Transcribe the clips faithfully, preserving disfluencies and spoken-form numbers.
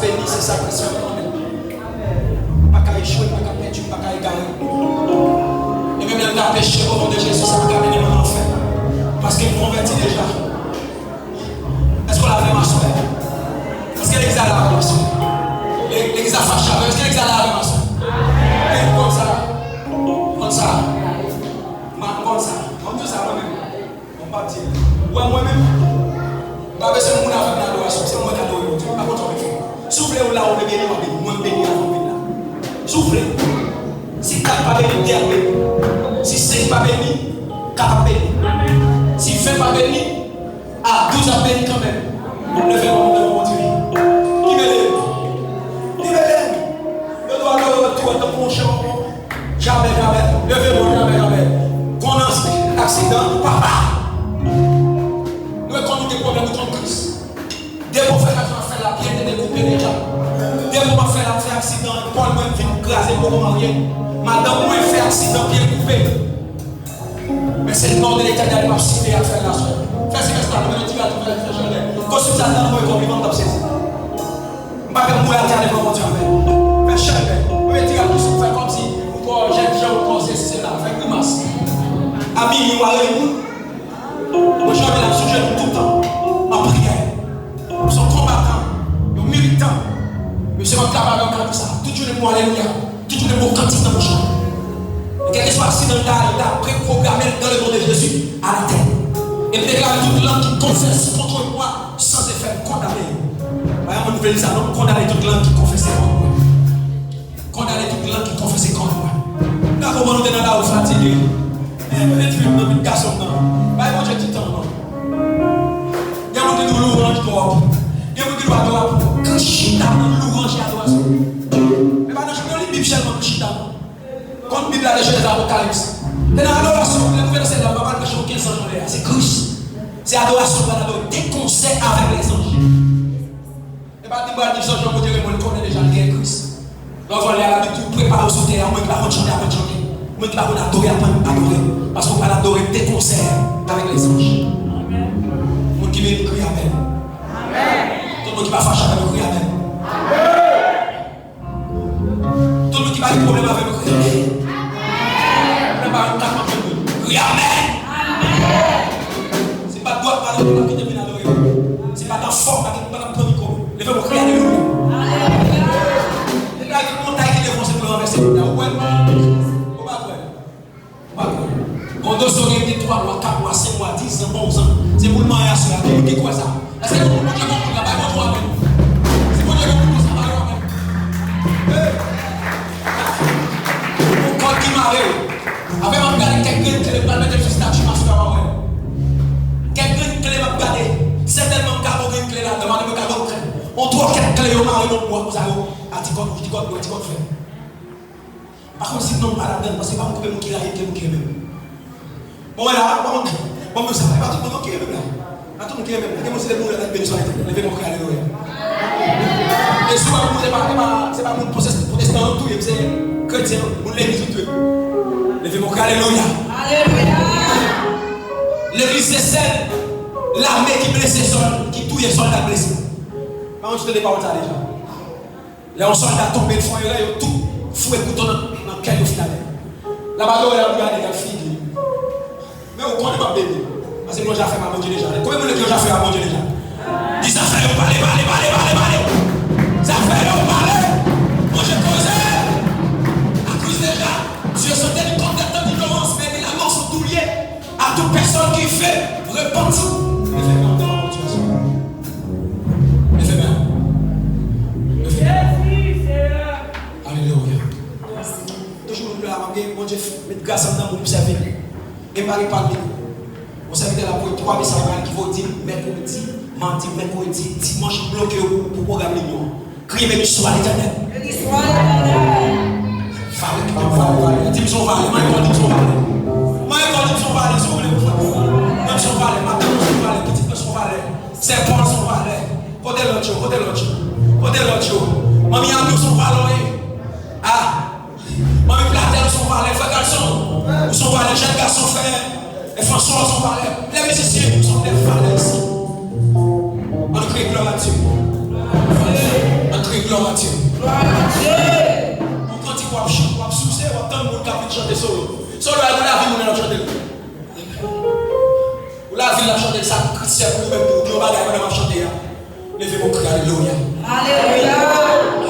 Beni, se sa Kris fè pou mwen. M pa ka echwe, m pa ka pèdi, m pa ka egare. E menm lè m ta peche, o non de Jezi, sa pa ka mennen mwen nan lanfè. Paske m konvèti deja. Èske w la avè m aswè? Èske legliz la la avè m aswè? Le- Legliz la fache avè m? Èske legliz la la avè m aswè? E konsa, konsa, m ap konsa. Ban m di w sa mwen menm. Bon, m p ap di l. Ou wè mwen menm, m pa bezwen moun avè m nan adorasyon, se mwen k adore Bondye. M pa konn sa w vin fè. Si w vle ou la, ou vle beni, w ap beni. Mwen, m beni avan m vin la. Si w vle. Si kat pa beni, de ap beni. Si senk pa beni, kat ap beni. Si ven pa beni, a douz ap beni kanmenm. Leve men w, leve men w, Bondye. Libere m. Libere m. Yo dwe adore w tou, tankou yon chan. Jamè, jamè. Leve men w, jamè, jamè. Konn aksidan, papa. Nou konn nou gen pwoblèm, nou konn Kris. Depi w fè aksyon ap fè la, pye te dekoupe deja. Depi w ap fè la, fè aksidan, pòl mwen vin kraze, m poko marye. Madanm mwen fè aksidan, pye l koupe. Men se non de Letènèl m ap site ak fè l aswè. Fè silvès la, nou mete ti gaz pou fè fè chalè. Kostim sa nan mwen konpliman m t ap sezi. M pa fè m boule atè devan Bondye avè l. Fè chalè. Mwen mete ti gaz pou fè kòmsi ou twò jèn jan ou twò sesi sela. Fè grimas. Abiye w a rele moun. Mwen janbe la sou jenou toutan. An priyè. Ou se yon konbatan, yon militan. Mesye, m ap travay nan kad sa. Tout jounen m alelouya. Tout jounen m kantik nan bouch mwen. E kèlkeswa aksidan l ta, l ta reprograme l dans le nom de Jésus à la terre. E m deklare tout lang ki konfèse kont mwen sans efè, m kondane yo. Pa yon moun vle di sa non, m kondane tout lang ki konfèse kont mwen. Kondane tout lang ki konfèse kont mwen. M ka konprann ou te nan lari fatige. Men, men, men, men, men, gason m nan. Bay Bondye ti tan non. Gen moun ki di w louwanj twòp. Gen moun ki di w adorasyon. Kris chita nan louwanj e adorasyon. E pa nan chita li Bib sèlman pou chita non. Kont Bib la de Jenèz Apokalips. Te nan adorasyon, lè nou vin nan syèl la, nou pa pral preche okenn zanj anlè a. Se Kris. Se adorasyon nou pral adore de konsè avèk lèzanj. E pa di m pral di zanj yo kote remon l konnen deja l gen Kris. Lè w vole a Labib di w prepare w sou tè a, mwen ki pa konn chante aprann chante. Mwen ki pa konn adore aprann adore. Paske w pral adore de konsè avèk lèzanj. Moun ki beni kriye amèn. Tout moun ki pa fache avè m kriye amèn. Tout moun ki pa gen pwoblèm avè m kriye amèn. Pwoblèm pa yon tak mwen. Kriye amèn. Se pa dwat pa nan kite vin adore. Se pa nan fòs pa gen pa nan pran mikwo. Leve mwen kriye alelouya. Deklare tout montay ki devwase pou ranvèse kounye a. Ou wè l? Ou pa kwè l? Ou pa kwè l? Gon dosye w gen de twa mwa, kat mwa, senk mwa, diz an, onz an. Se pou l marye aswè a. Tout moun ki kwè sa. Èske tout moun Bondye bon moun la? Bay Bondye yon amèn. Si Bondye bon moun konsa, bay yon amèn. Hey! Yon kòd ki mare. Avè m ap gade kèk grenn kle, m pral mete l sou estati m aswè a, w a wè. Kèk grenn kle m ap gade. Sètènman m ka gon grenn kle ladan, m a mete m ka gon kle. On twòkèt kle yo mare nan bwa konsa yo. A ti kòd wouj, ti kòd blan, ti kòd fè. M pa konn si non m pa ladan l, paske pa m koupe moun ki rayi m, ke moun ki renmen m. Bon, wè la, bon, bon, bon, sa, e pa tout moun ki renmen m la. Pa tout moun ki renmen m la. Gen moun se lè moun la, leve men w sou Letènèl, leve men w kriye alelouya. E si w pa moun, se pa, se pa, se pa moun pwotestan, pwotestan ou touye, se kretyen, moun legliz ou touye. Leve men w kriye alelouya. Alelouya. Legliz se sèl lame ki blese sòl, ki touye sòlda k blese. Pa moun ki tande pawòl sa deja. Lè yon sòlda tonbe, l fè yon erè, yo tout foure kouto nan, nan kè yo finalman. L ap adore, l ap gade, l ap figi. Men ou konnen m ap beni. Paske m yon zafè m a Bondye deja. Konbyen moun ki yon zafè a Bondye deja? Di zafè yo pale, pale, pale, pale, pale. Zafè yo pale. Bondye koze. Akoz deja, Dieu se tenu compte des temps d'ignorance, mais il annonce tout lié. À toute personne qui fait repentir. Leve men w devan Bondye. Leve men w. Leve men w. Alelouya. Toujou menm la, m ap gen Bondye met gras anndan pou m sèvi l. E m pa gen pa l li. Yon sèvitè la voye twa mesaj ba l ki voye di m mèkredi, madi, mèkredi, dimanch, m bloke yo pou, pou pwogram linyon an. Kriye, beni swa Letènèl. Beni swa Letènèl. Valè ki te valè, valè. Di m son valè. Mwen, mwen, di m son valè. Mwen, mwen, di m son valè, si w vle, pou fè. Mwen, di m son valè. Madanm mwen son valè. Pitit mwen son valè. Sè Pòl son valè. Kote lòt yo? Kote lòt yo? Kote lòt yo? Manmi Annou son valè, wi. Ah! Manmi Platèl, ou son valè, frè Kalson, ou son valè, jèn gason, frè, e Franswa, ou son valè. Lè mizisyen, ou son lè valè isi. Ann kriye glwa a Dye. Ann kriye Glwa a Dye. Glwa a Dye. Yon kantik w ap chante, w ap souse, w ap tann moun k ap vin chante solo. Solo a, ou lavi moun nan ap chante l. Ou lavi l ap chante l, sa kritye pou ou menm tou. Di yon bagay pandan m ap chante a. Leve men w, kriye alelouya. Alelouya.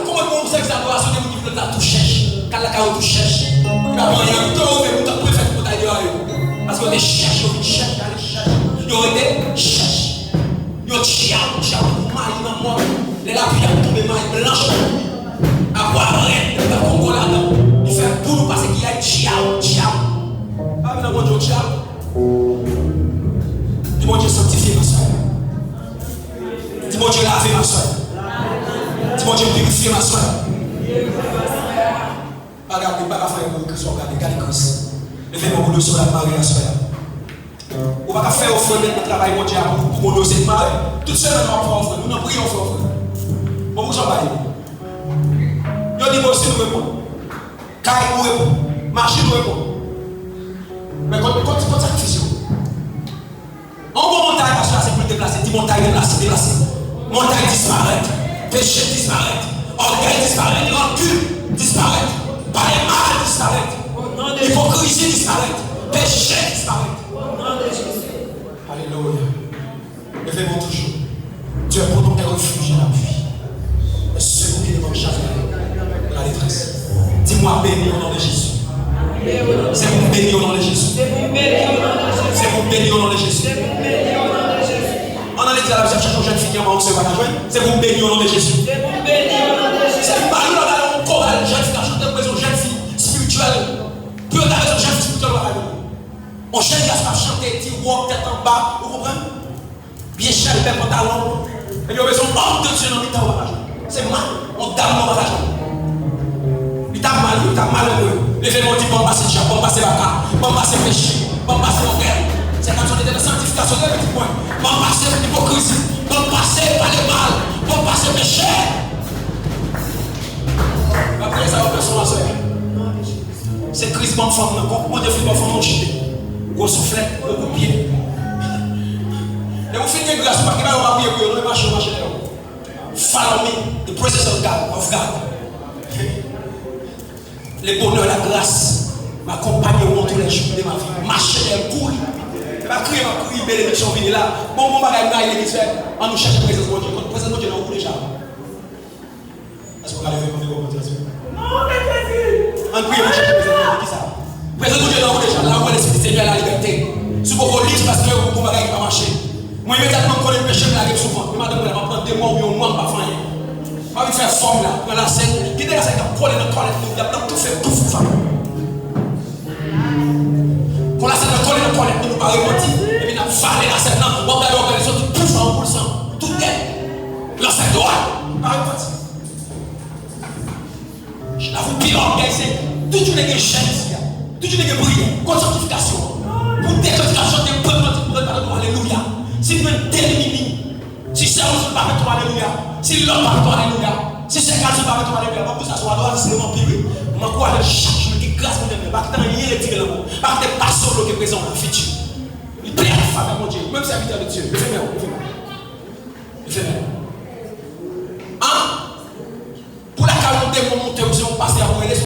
Kòman pou yon sèvis adorasyon, gen moun ki vin la tou chèch. K al lakay yo tou chèch. Li pa pran anyen. Yo rive moun k ap prefè tout bagay deyò yo. Paske yo te chèch, yo vin chèch, y ale chèch. Yo rete chèch. Yo tchyaw, tchyaw, mayi nan mòn. Lè lapli ap tonbe, mayi blanch. Apre, apre, li pa kongo ladan. Li fè boul ou pase ki ay, tchyaw, tchyaw. Pa vin nan Bondye, tchyaw. Di Bondye sanktifye m aswè. Di Bondye lave m aswè. Di Bondye pirifye m aswè. Pa gade, pa ka fè pou Kris w ap gade, gade Kris. Leve men w pou dosye w la mare aswè a. Ou pa ka fè ofrann nan travay Bondye a pou, pou moun yo se mare. Tout semèn w ap fè ofrann. Nou nan priyè w fè ofrann. Bon, pou sa w bay. Yo di bon, si nou reponn. Kay ou reponn. Machin ou reponn. Men kot, kot, kot sakrifis yo? Yon gwo montay aswè a se pou l deplase. Di montay deplase, deplase. Montay disparèt. Peche disparèt. Ògèy disparèt. Rankin disparèt. Pale mal disparèt. Ipokrizi disparèt. Peche disparèt. Alelouya. Leve men w toujou. Dieu, pour nous, est refuge et appui. Secours qui ne manque jamais la détresse. Dis-moi, béni au nom de Jésus. Se pou m beni o non de Jezi. Se pou m beni o non de Jezi. Se pou m beni o non de Jezi. Ann nan legliz la, m ap chache yon jèn fi ki anba onksyon yo pa ka jwenn. Se pou m beni o non de Jezi. Se pou m beni o non de Jezi. Se pou m beni o non de Jezi. Se pou m beni o non de Jezi. Pou yo ta bezwen yon jèn fi espirityèl. Pou yo ta bezwen yon jèn fi espirityèl, yo pa ka jwenn. Yon jèn gason k ap chante, ti wòb, tèt anba, ou konprann? Byen chèlbè pantalon. Epi yo bezwen yon òm de Dye nan mitan yo pa ka jwenn. Se mal, yon dam nan pa ka jwenn. Li t ap mal, wi, li t ap malere. Leve men w di, ban m pase dyab, ban m pase baka, ban m pase peche, ban m pase ògèy. Se kanson Letènèl, sanktifikasyon, leve di mwen. Ban m pase ipokrizi, ban m pase pale mal, ban m pase peche. N ap priye sa yo pèsonèl aswè. Se Kris ban m fanm nan. Kon Bondye fin ban w fanm nan, w chite. Gwo souflèt, gwo kout pye. Lè ou fin gen gras, ou pa gen bagay ou pa priye pou yo, non, e mache, ou mache lè yo. Follow me, the presence of God, of God. Le bonheur, la grâce m'accompagneront tous les jours de ma vie. Mache lè yo, kouri. Se pa kriye m ap kriye, benediksyon vini la. Bon, bon bagay, m rayi legliz fè. Ann nou chèche prezans Bondye. Prezans Bondye nan ou deja. Èske w ka leve kanpe pou Bondye aswè? Ann priye pou chèche prezans Bondye. Kisa? Prezans Bondye nan ou deja. La ou wè Lespri Senyè, la libète. Si w poko li, se paske ou gon bagay ki pa mache. Mwen, imedyatman, m konnen peche m lage m sou vant. Men madanm mwen la, m ap pran de mwa oubyen yon mwa, m pa fè anyen. M pa vin fè fòm la, pran lasèn. Kite lasèn k ap kole nan twalèt nou, y ap nan toufe, toufe fanm. Kon lasèn nan kole nan twalèt nou, nou pa repanti. Epi n ap vale lasèn nan, w ap gade w ap gade soti pouf nan yon boul san. Tout nèt. Lansè dwat, pa repanti. Chita fout pi ògèy se, tout jounen gen jèn isi a. Tout jounen gen priyè. Kot sanktifikasyon an? Pou de kantika chante, pran kantik, pran pale, alelouya. Si nou jwenn de minit, si sè Wozil pa fè twa alelouya, si lòt pa fè twa alelouya, si sè Kalson pa fè twa alelouya, m ap di sa sou adoratrice li, m anpil wi. M ankouraje l chak jou, gen gras Bondye nan men l, pa kite anyen retire l ankò. Pa kite pastè w bloke prezans w nan fiti. Li plede avèk favè Bondye, menm sèvitè de Dye, leve men w, leve men w. Leve men w. An? Pou lakay yon demon monte, ou se yon pastè ap rele,